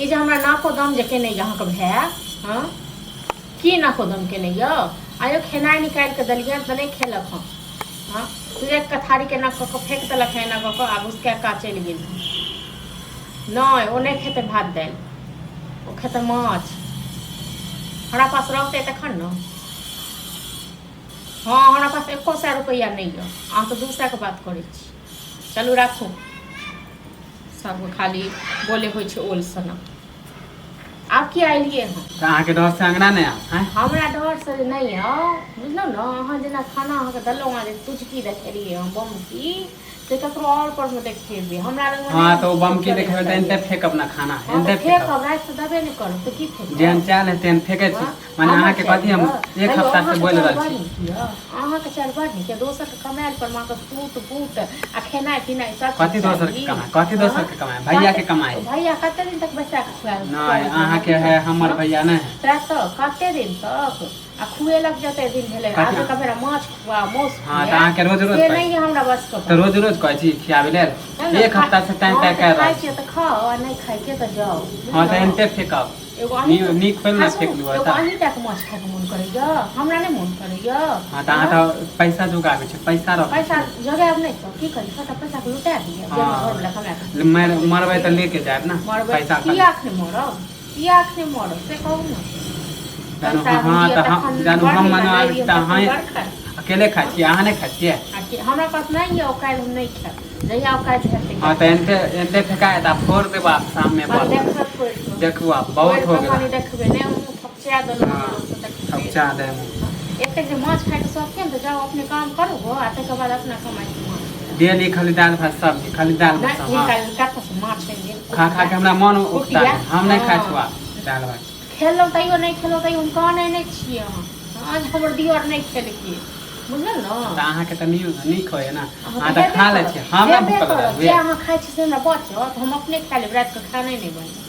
जे हमरा नाको दम जे केने यऽ अहाँके भाय, हँ की नाको दम केने यऽ? आयो खेनाइ निकालि कऽ देलियै तऽ नहि खेलक हँ। हँ तुरैत कऽ थारीके एना कऽ कऽ फेंक देलक हँ, एना कऽ कऽ आ घुसका कऽ चलि गेल हँ। नहि, ओ नहि खेतै भात दालि, ओ खेतै माछ। हमरा पास रहतै तखन ने। हँ, हमरा पास एको सए रुपैआ नहि यऽ, अहाँ तऽ 200 के बात करै छी। चलू राखू। सबके खाली बोले होइ छै ओल सनक। आब किया एलियै हँ? तऽ अहाँके डर से अंगना नहि आउ आँय? हमरा डर से जे नहि आउ, बुझलहुँ ने? अहाँ जेना खाना अहाँके देलहुँ, अहाँ जे तुचकी देखेलियै हँ, बमकी, से ककरो आओर पर मे देखेबै, हमरा लगमे हँ तऽ ओ बमकी देखेबै तऽ एनते फेकब ने खाना। हँ एनते तऽ फेकब। फेकब, रातिसँ देबे नहि करब तऽ की फेकब? जेहन चाल है तेहन फेकै छी। हँ, मने हमर अहाँके चालि कथी हम यऽ? एक हेलो, हफ्ता से अहाँके बोलि चालि रहल बड़ छी। नीक यऽ, अहाँके चालि बड़ नीक यऽ। दोसरके कमायल पर अहाँके सूट बूट आ खेनाइ पिनाइ सब चीज कथी दोसर के चाही। कमाइ? कथी हँ दोसर के कमाइ? भैया कते के कमाइ। भैया कते दिन तक बैसा कऽ खुआ नहि खुआबैत अहाँके रहत? है, हमर हँ भैया नहि है। सएह तऽ कते दिन तक आ खुएलक? जते दिन भेलै कथी? आब जे कभी माछ खुआ मासु हँ तऽ खुआ अहाँके रोज रोज से कहै नहि छी यऽ हमरा बसके तऽ बात। रोज रोज कहै छी खियाबै लेल? तैँ ने एक खा हफ्ता से तैं हँ तैं तऽ कर रहल खाइ छी। छियै तऽ खाउ आ नहि खाइ छियै तऽ जाउ। हँ तऽ बुझलहुँ? एनते फेकब। एगो अहीं नीक होल हँ ने सुनू, फेकलू एगो तऽ अहीं टाके माछ खायके मोन करैया? हमरा नहि मोन करैया? हँ तऽ अहाँ हँ तऽ पैसा जोगाबै छी, पैसा रखै पैसा छी ने। जोगायब नहि तऽ की करी? सबटा पैसाके लुटा दिअ जे हमर घरवला हँ कमा कऽ मर पठबै मरबै तऽ छथिन? लेके जायब ने मरबै पैसा खाली। किया एखने मरब? किया एखने मरब से कहू ने। जानू पैसा हम हँ दिअ तऽ तखन हम जानू बड़ हम नीक आ नहि मंगाबै छी दिअ तऽ तखन अहाँ बड़ खायब। अकेले खाइ हँ छियै? अहाँ नहि खाइ छियै? आ कि हमरा पास नहि यऽ औकाति, हम नहि खायब। जहिया औकाति हैत हँ तहिया तऽ खायब। एनते एनते फेकायत आ फोड़ देब आब शाममे हम बर्तन। देखब फोड़ि कऽ। देखू आब फोड़ि बहुत हो कऽ गेल कनि अहाँके। देखबै नहि, हमहूँ थपचा देलहुँ हँ लोकसँ देखबै। थपचा देब। एतेक जे माछ खायके शौक यऽ ने तऽ जाउ अपने काम करू गो आ तकर बाद अपना कमाइसँ माछ खाउ। डेली खाली दालि भात सब्जी, खाली दालि भात नहि सब। हँ हिनका कतऽसँ माछ आनि देब? खा खा कुटिया के हमरा मन उकता कुटिया गेल। हम नहि खाइ हँ छी आब दालि भात। खेलहुँ तैयो, नहि खेलहुँ तैयो हम कहने नहि छियै अहाँ। हँ, जे हमर दिअर नहि खेलकै, बुझल ने? तऽ अहाँके तऽ नीक नीक होइए ने। अहाँ तऽ अहाँ तऽ हेबे खा लै करत, छियै, हमरा हेबे भूखल करत। जे रहबै। अहाँ खाइ छी से हमरा बचत? हम अपने खा लेब, रातिके खाने नहि बनेब।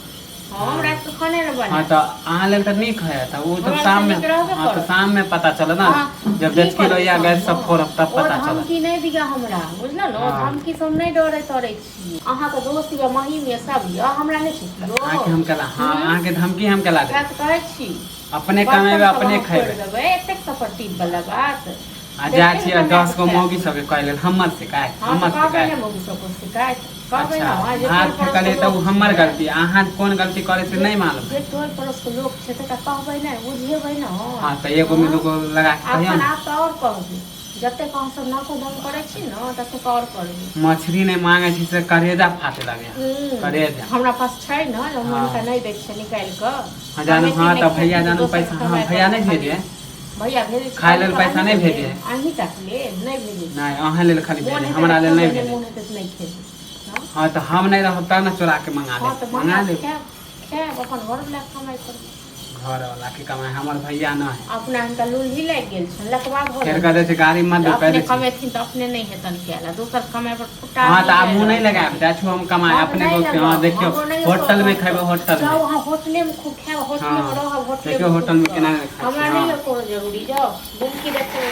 हम रातिके खाने नहि हँ बनायब। तऽ अहाँ लेल तऽ नीक है तऽ ओ तऽ हमरा लेल तऽ शाममे नीक रहबे हँ तऽ करत। शाममे पता चलत ने। अहाँ जब की डेचकी करबै लोहिया गैस शाममे? सब फोड़ब तब ओ पता चलत। धमकी नहि दिअ हमरा, बुझलहुँ ने? हँ धमकीसँ हम नहि डरै तरै छी। अहाँके दोस्त यऽ, महीम यऽ, सब यऽ, हमरा नहि छै तऽ कियो। अहाँके हम केला हँ हूँ अहाँके धमकी हम केला सएह देब? तऽ कहै छी। अपने बर्तन कमेबै सब अपने अहाँ फोड़ि खयबै। देबै, एतेक सपरतीब वला बात? आ जाइ देखियौ ने छियै कमाए 10 कऽ गो खायब। मौगी सबके कहै लेल हमर शिकायत हँ तऽ हमर कहबै ने शिकायत। मौगी सबके शिकायत कहबै अच्छा ने जे टोल भात पड़ोसके फेकलियै तऽ लोक ओ हमर छै। गलती, अहाँ कोन गलती करै छी जे नहि मालूम जे है। टोल पड़ोसके लोक छै तकरा कहबै नहि, बुझेबै ने? हँ तऽ एगो मे हँ दूगो लगा के कहियौ एखन ने। आब तऽ आओर कहबै, जतेक अहाँसभ नाको दम करै छी ने ततेक आओर करबै। मछली नहि मांगे छी से करेजा फाटे लगे। हूँ करेजा हमरा पास छै ने जे हम हँ हुनका नहि दै छियै निकालि कऽ। हँ जानू कमेती हँ नहि तऽ भैया खेती तऽ जानू दोसरके पैसा हँ कमाइ भैया पर नहि खाली भेजे? भैया भेजै छै खाय खाली लेल पैसा अहीं नहि के भेजे? लेल, अहीं टाके लेल नहि भेजै नहि छै। अहाँ लेल खाली मोन भेजे, हेतै हमरा तऽ लेल नहि खेबै, नहि भेजे। मोन हेतै तऽ नहि खेबै। हँ हँ तऽ हम नहि रहब तब ने चोरा के मंगा हँ लेब। तऽ मंगा मंगा लेब। खायब, खायब अपन घरवलाके कमाइ करबै। घर वाला के कमाई हमर भैया न है। अपना हिनका लुल्ही लागि गेल छनि, लकवा भऽ फेर गेल कह दै छै छनि गाड़ी मत जे दू, कह अपने दै छै। कमेथिन तऽ अपने नहि हेतनि कयल आ दोसर कमाइ पर फुट्टा हँ तऽ नहि आब जाय मुँह नहि रहल लगायब, छथिन। जाइ छी हम कमाय हँ तऽ अपने नहि दोस्त के। हँ लगाउ, देखियौ हमरो नहि होटल शौक मे अहाँके। खेबै होटल मे। जाउ अहाँ होटलेमे खूब खायब, होटलेमे हँ रहब, देखियौ होटलेमे होटल मे सुतब। केना खाइ छी। हमरा हँ नहि यऽ कोनो जरूरी, जाउ धमकी देखबै।